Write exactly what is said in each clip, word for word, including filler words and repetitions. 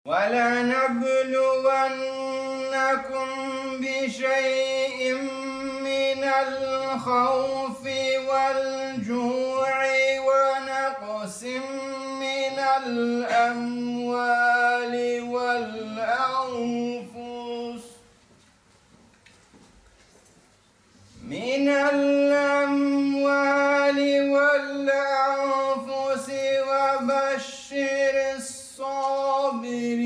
ولنبلونكم بشيء من الخوف والجوع ونقص من الأموال والأنفس من الأموال والأنفس وبشر الصابرين.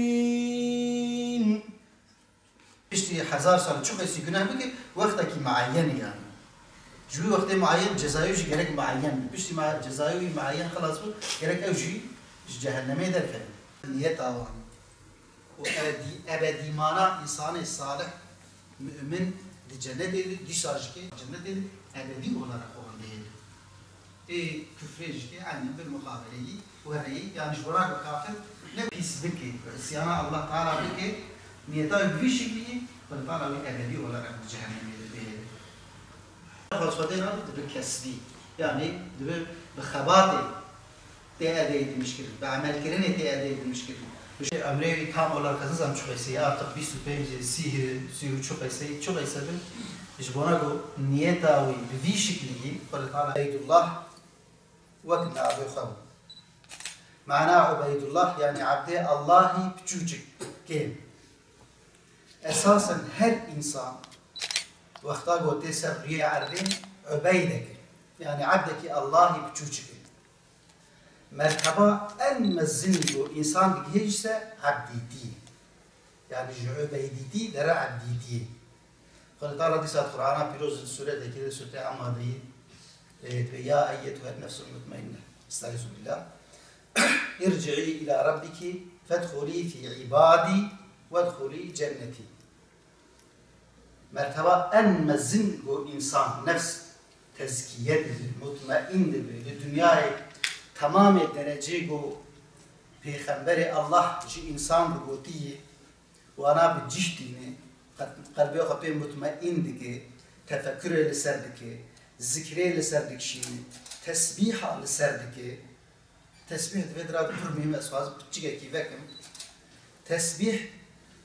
Piştî hezar sal çi qeysî guneh bike, wextekî muayyen e yani. Ji wî wextê muayyen cezayê jî gerek muayyen be. Piştî ma-, cezayê wî muayyen xilas bû, gerek ew jî ji cehennemê derkevin. Niyeta wan. û ebedî, ebedîmana însanê salih, mu'min di cennetê de, dîsa jî ke cennetê de ebedî olarak wan dihêle. Ê kufrê jî ke eynî bir muqabeleyî û hereyî, yani ji bona ku kafir ne pîs bike, îsyana Allah Teala bike, niyeta wî bi vî şeklî ye, Xwedê Teala wî ebedî olarak di cehennemê de dihêle. Xwedê Teala dibe kesbî, yani dibe bi xebatê. Tê edeyê dimîşkirin, bi emelkirinê tê edeyê dimîşkirin. Bi şey emrê wî tam olarak ez nizam çi qeyseyî, artık bîst û pênc, sî, sî û çi qeyseyî, çi qeyse bin. Ji bona ku niyeta wî bi vî şiklî yî, Xwedê Teala Ubeydullah wek navê xwe bû. Mana Ubeydullah, yani Ebdê Allahî piçûçik kê. Esasen her însan wexta ku tê ser rûyê erdê Ubeydek e. Yani Ebdekî Allahî piçûçik e. Merteba en mezin ku însan digihê jî se ebdîtî ye. Yani ji ubeydîtî dere ebdîtiyê. Xwedê Teala dîsa di Qur'ana pîroz di sûretekî de, sûretê Emma de yê, e, dibê, "Ya eyyetuhen nefsul mutmainne." Estaizu billah. "İrci'i ila rabbiki fedhuli fi ibadi vedhuli cenneti." Merteba en mezin ku însan nefs tezkiye dibe, mutmain dibe, li dinyayê temamê derecê ku Pêxemberê Allah ji însan re gotiye, wana bi cih tîne, qel-, qelbê xwe pê mutmain dike, tefekurê li ser dike, zikrê li ser dikişîne, tesbîha li ser dike. Tesbîh di vê dira de pir muhîm e, ez dixwazim piçikekî vekim. Tesbîh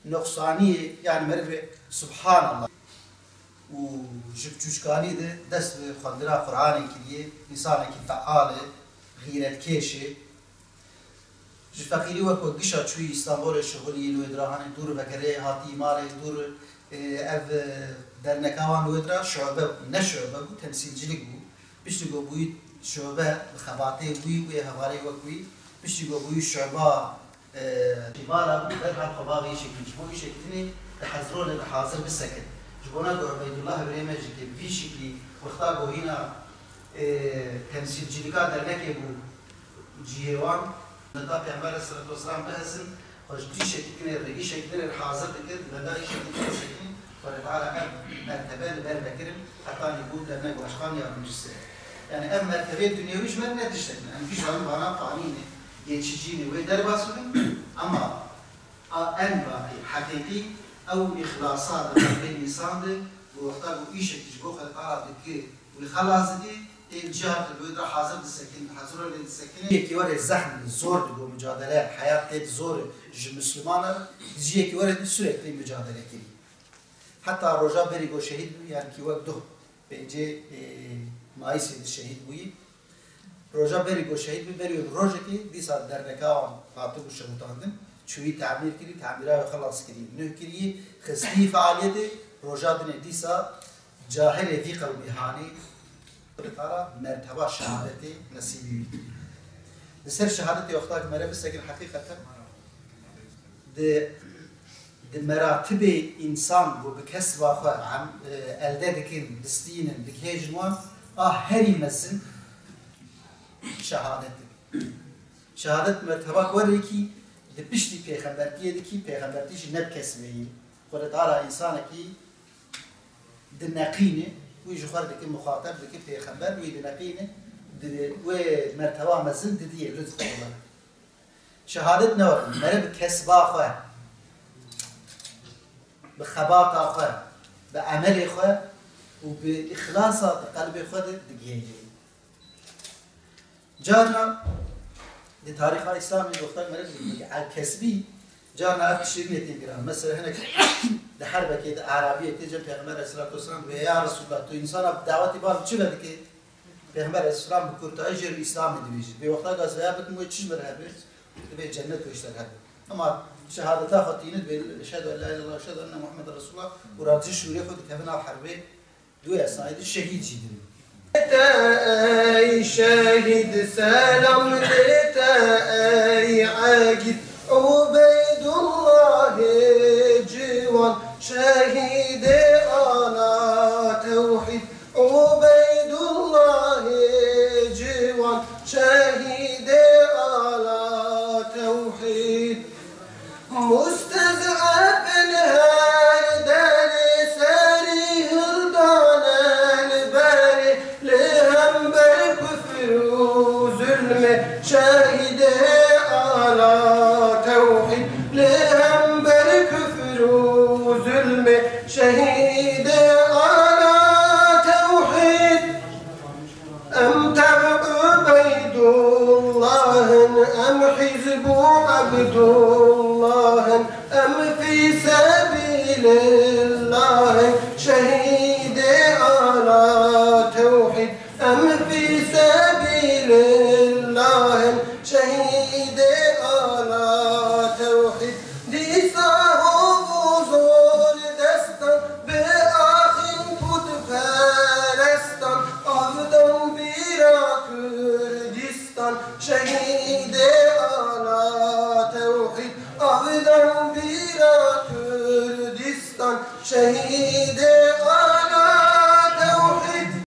noqsaniyê, yani meriv bê Subhanallah. Û ji piçûçikanî de dest bi xwendina Qur'anê kiriye, însanekî feal e, xîretkêş e. Ji feqîrî wek ku gişa çûyî Îstanbolê şixulî, li wê dira hanê dûr vegerê hatî malê dûr, e, ev, e, derneka wan li wê dira şube bû, ne şube bû, temsîlcilik bû. Piştî ku bûyî şube bi xebatê wî û ê hevalê wek wî, piştî ku bûyî şuba, e, şîvala bû, derhal xwe ba vê îşê kirin. Ji bo îşê kirinê dihezirone, dihazir bisekin. Ji bona ku Ubeydullah birê me jî ke bi vî şiklî wexta ku hîna, e, temsîlcilika dernekê bû, cihê wan, li da Pêxember aleyhisselatu vesselam bihezin, xwe ji tîşekî dinê re, îşekî dinê re hazir dikir, li da îşekî dinê sekinî, Xwedê Teala ev mertebe li ber vekirin, hetanî bû dernek başkan yardımcısı. Yani ev mertebeyê dinyewî ji me re ne tiştek in. Em giş zanin vana fanî ne, geçici ne, wê derbas bibin, ama a en baqî, heqîqî, ew îxlasa di qelbê însan de, û wexta ku îşekî ji bo Xwedê Teala dikir, Wî xelas dikî, ê cihar li wê de hazir disekin, hazir lê disekinê. Yekî were zehn, zor digo, mucadele, heyat tê di zor e ji Mislimana, ji yekî were de sürekli mucadele kirî. Heta roja berî go şehîd bû, yani kî wek duh, pêncê, e, Mayîsê de şehîd bûyî. Roja berî go şehîd bû, berî wê bi rojekê dîsa derneka wan hatibû şewitandin, çûyî temîr kirî, temîra wê xelas kirî, nuh kirî, xistî fealiyetê, roja dinê dîsa Cahilê vî qewmî hanî Xwedê Teala merteba şehadetê nesîbî wî kir. Li ser şehadetê wexta ku mere bisekin heqîqeten di, di meratibê însan ku bi kesba xwe em, e, elde dikin, distînin, digihêjin wan, a herî mezin şehadet e. Şehadet merteba ku werekî di piştî pêxembertiyê dikî, pêxembertî jî ne bi kesbê yî. Xwedê Teala însanekî dineqîne, wî ji xwe re dike, muxateb dike pêxember, wî dineqîne, di wê merteba mezin didiyê lutf olarak. Şehadet ne wek, mere bi kesba xwe, bi xebata xwe, bi emelê xwe û bi îxlasa di qelbê xwe de digihêje. Carna di tarîxa Îslamê doxtek meriv dibî, el kesbî, Carna ev tiştê nêtîn bîra. Mesela hinek di herbekê de, Arabiyekê, cem Pêxember aleyhissalatu vesselam dibê, "Ya Resulullah, tu însana dawetî bar bi çi ve dikê?" Pêxember aleyhisselam bi kurtayî jê re Îslamê dibêjî. Bê wexta gaz veya bikim wê çi ji min re hebe? Dibê cennet wê ji te re hebe. Ama şehadeta xwe tîne dibê, "Eşhedü en la ilahe illallah, eşhedü enne Muhammeden Resulullah", û ra ji şûrê xwe dikevin av herbê. Duyasaydı şehit jî dibe. Te ey şehîd selam lê te ey egîd Ubeydullahê ciwan şehîdê ala tewhîd Ubeydullahê ciwan şehîdê ala tewhîd Mustez'efin her derê serî hildanen berê, li hember kufr û zulmê şehîdê ala tewhîd, li hember kufr û zulmê şehîdê ala tewhîd. Em tev Ubeydullah in, em hizb û Ebdullah in, em fî sebîlê